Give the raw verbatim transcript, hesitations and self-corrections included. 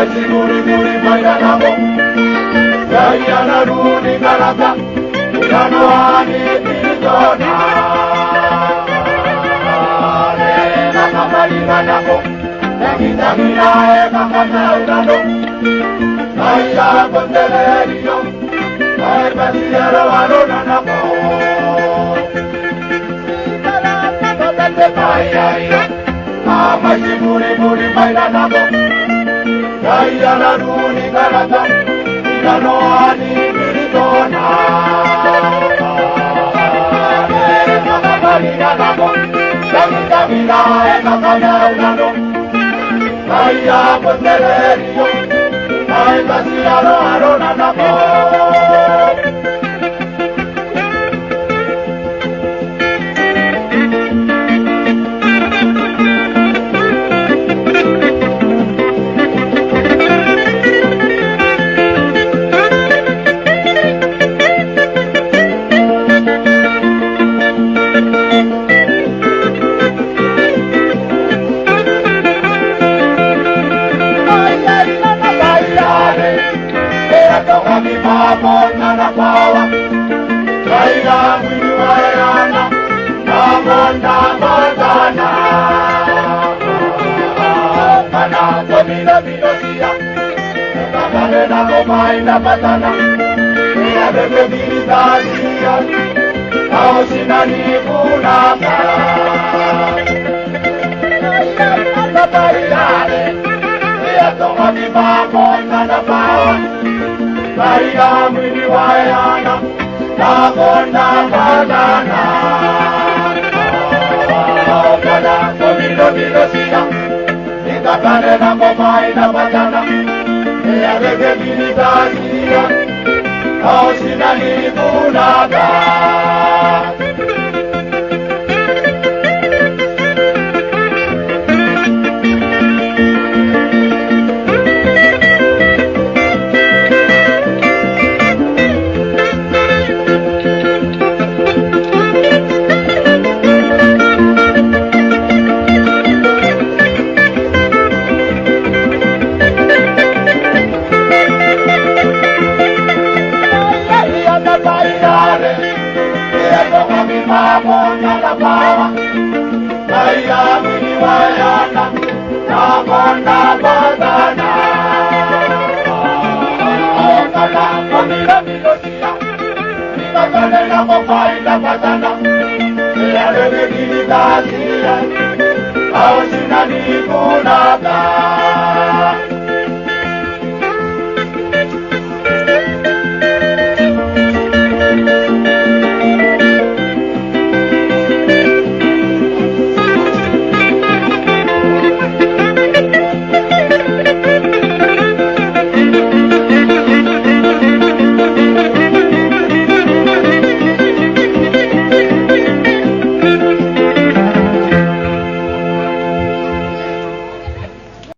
Ti murimuri mai nanako, iai ana ruu ni karaka i nanoa ni Kiritona. Are e na kamari nanako, e tangitangira e kakamaunano, ngaia bon te rerio, ae bati aroaro nanako. Te bwai aio, a mwaiti murimuri mai nanako, iai ana ruu ni karaka i nanoa ni Kiritona. E na kamari nanako, e tangitangira e kakamaunano, ngaia bon te rerio, ae bati aroaro nanako. Ai, ai, ai, ai, ai. E atongaki bwa bon ana bwaawa, ngaira mwin waeana, nakon rabwatana. Ao ngkana ko minominotia, e kabane nako bwaai n rabwatana, e a reke Kiritatia, ao ti na ni bunaka. Ana bwai are, e atongaki bwa bon ana bwaawa, ngaira mwin waeana, nakon rabwatana. Ao ngkana ko minominotia, e kabane nako bwaai n rabwatana, e a reke Kiritatia, ao ti na ni bunaka. Ana bwai are, e atongaki bwa bon ana bwaawa, ngaira mwin waeana, nakon rabwatana. Ao ngkana ko minominotia, e kabane nako bwaai n rabwatana, e a reke Kiritatia, ao ti na ni bunaka.